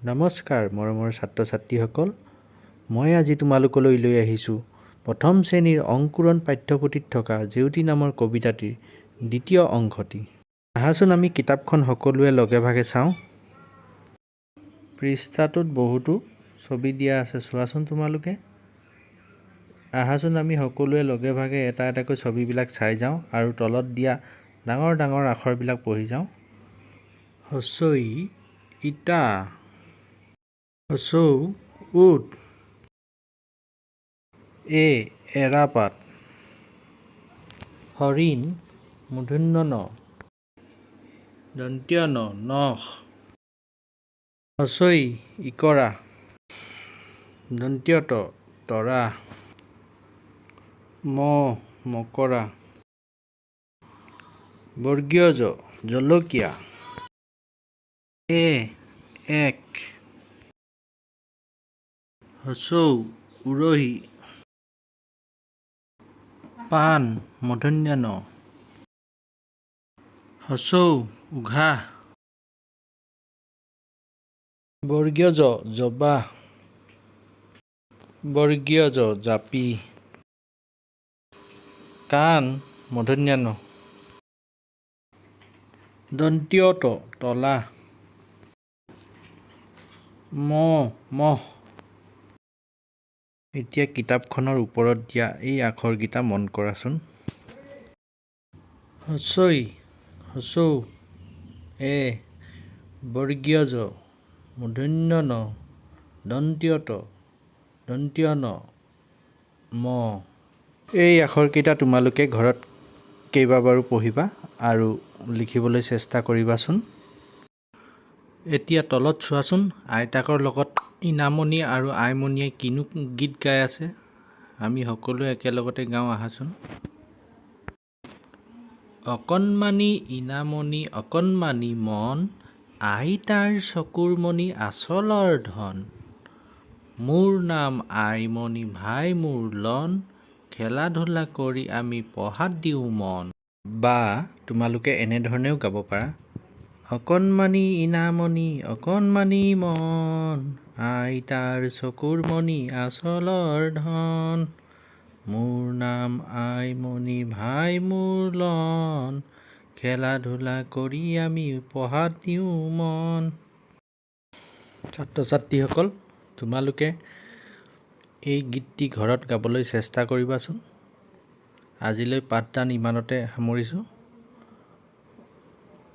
নমস্কাৰ মৰমৰ ছাত্ৰ ছাত্ৰীসকল, মই আজি তোমালোকলৈ লৈ আহিছোঁ প্ৰথম শ্ৰেণীৰ অংকুৰণ পাঠ্যপুথিত থকা জেউতি নামৰ কবিতাটিৰ দ্বিতীয় অংশটি। আহাচোন, আমি কিতাপখন সকলোৱে লগে ভাগে চাওঁ। পৃষ্ঠাটোত বহুতো ছবি দিয়া আছে, চোৱাচোন তোমালোকে। আহাচোন, আমি সকলোৱে লগে ভাগে এটা এটাকৈ ছবিবিলাক চাই যাওঁ আৰু তলত দিয়া ডাঙৰ ডাঙৰ আখৰবিলাক পঢ়ি যাওঁ। হ্ৰস্ব ই ইটা, হ্ৰস্ব উ উট, এ এৰাপাত, হৰিণ মূৰ্ধন্য ণ, দন্ত্য ন নখ, হ্ৰস্ব ই ইকৰা, দন্ত্য ত তৰা, ম মকৰা, বৰ্গীয় জ জলকীয়া, এ এক, হ্ৰস্ব উ উৰহী, পাণ মূৰ্ধন্য ণ, হ্ৰস্ব উ উঘাহ, বৰ্গীয় জ জবা, বৰ্গীয় জ জাপি, কাণ মূৰ্ধন্য ণ, দন্ত্য ত তলা, ম মহ। এতিয়া কিতাপখনৰ ওপৰত দিয়া এই আখৰকেইটা মন কৰাচোন। হ্ৰস্ব ই, হ্ৰস্ব উ, এ, বৰ্গীয় জ, মূৰ্ধন্য ণ, দন্ত্য ত, দন্ত্য ন, ম। এই আখৰকেইটা তোমালোকে ঘৰত কেইবাবাৰো পঢ়িবা আৰু লিখিবলৈ চেষ্টা কৰিবাচোন। এতিয়া তলত চোৱাচোন, আইতাকৰ লগত ইনামণি আৰু আইমণিয়ে কিনো গীত গাই আছে। আমি সকলোৱে একেলগতে গাওঁ আহাচোন। অকণমানি ইনামণি অকণমানি মন, আইতাৰ চকুৰ মণি আচলৰ ধন। মোৰ নাম আইমণি, ভাই মোৰ লন, খেলা ধূলা কৰি আমি পঢ়াত দিওঁ মন। বা তোমালোকে এনেধৰণেও গাব পাৰা। অকণমানি ইনামণি অকণমানি মন, আইতাৰ চকুৰ মণি আচলৰ ধন। মোৰ নাম আইমণি, ভাই মোৰ লন, খেলা ধূলা কৰি আমি পঢ়াত দিওঁ মন। ছাত্ৰ ছাত্ৰীসকল, তোমালোকে এই গীতটি ঘৰত গাবলৈ চেষ্টা কৰিবাচোন। আজিলৈ পাঠদান ইমানতে সামৰিছোঁ।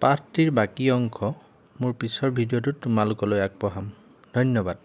পাঠটিৰ বাকী অংশ মোৰ পিছৰ ভিডিঅ'টোত তোমালোকলৈ আগবঢ়াম। ধন্যবাদ।